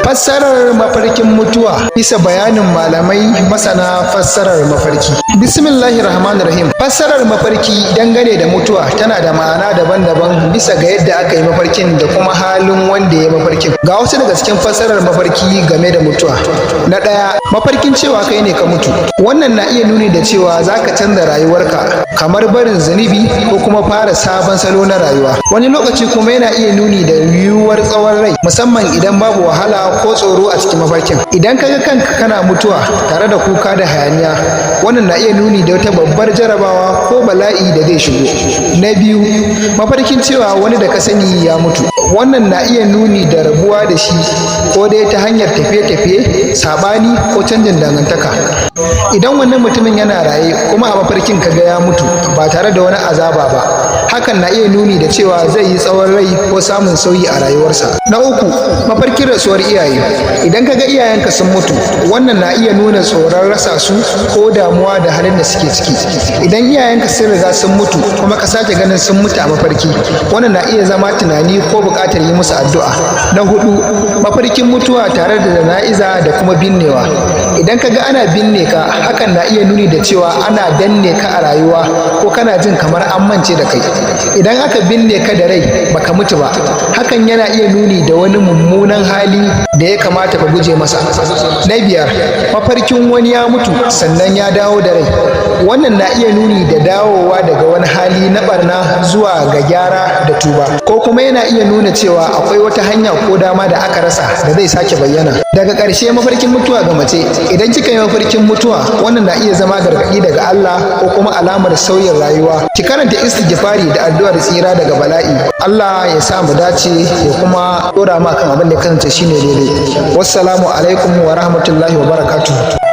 Fassarar mafarkin mutuwa bisa bayanin malamai masana fassarar mafarki. Bismillahir Rahmanir Rahim. Fassarar mafarki dangane da mutuwa tana da ma'ana daban-daban bisa ga yadda aka yi mafarkin da kuma halin wanda ya mafarkin. Ga wasu daga cikin fassarar mafarki game da mutuwa. Na ɗaya, mafarkin cewa kai ne ka mutu. Wannan na iya nuni da cewa za ka canza rayuwarka, kamar barin zunubi ko kuma fara sabon salo na rayuwa. Wani lokaci kuma yana iya nuni da yiwuwar tsawon rai, musamman idan babu wahala ko tsoro a cikin mafarkin. Idan ka ga kanka kana mutuwa tare da kuka da hayaniya, wannan na iya nuni da wata babbar jarabawa ko bala'i da zai shigo. Na biyu, mafarkin cewa wani da ka sani ya mutu. Wannan na iya nuni da rabuwa da shi, ko dai ta hanyar tafiye-tafiye, saɓani ko canjin dangantaka. Idan wannan mutumin yana raye kuma a mafarkin ka ga ya mutu ba tare da wani azaba ba, hakan na iya nuni da cewa zai yi tsawon rai ko samun sauyi a rayuwarsa. Na uku, mafarkin rasuwar iyaye. Idan ka ga iyayenka sun mutu, wannan na iya nuna tsoron rasa su ko damuwa da halin da suke ciki. Idan iyayenka sun riga sun mutu kuma ka sake ganin sun mutu a mafarki, wannan na iya zama tunani ko buƙatar yi musu addu'a. Na hudu, mafarkin mutuwa tare da jana'iza da kuma binnewa. Idan ka ga ana binne ka, hakan na iya nuni da cewa ana danne ka a rayuwa ko kana jin kamar an mance da kai. Idan aka binne ka da rai baka mutu ba, hakan yana iya nuni da wani mummunan hali da ya kamata ka guje masa. Na biyar, mafarkin wani ya mutu sannan ya dawo da rai. Wannan na iya nuni da dawowa daga wani hali na barna zuwa ga gyara da tuba, ko kuma yana iya nuna cewa akwai wata hanya ko dama da aka rasa da zai sake bayyana. Daga ƙarshe, mafarkin mutuwa ga mace. Idan kika yi mafarkin mutuwa, wannan na iya zama gargaɗi daga Allah ko kuma alamar sauyin rayuwa. Ki karanta istighfari da addu'ar tsira daga bala'i. Allah ya sa mu dace ya kuma dora mu kan abin da ya kasance shine daidai. Wassalamu alaikum wa rahmatullahi wa barakatuh.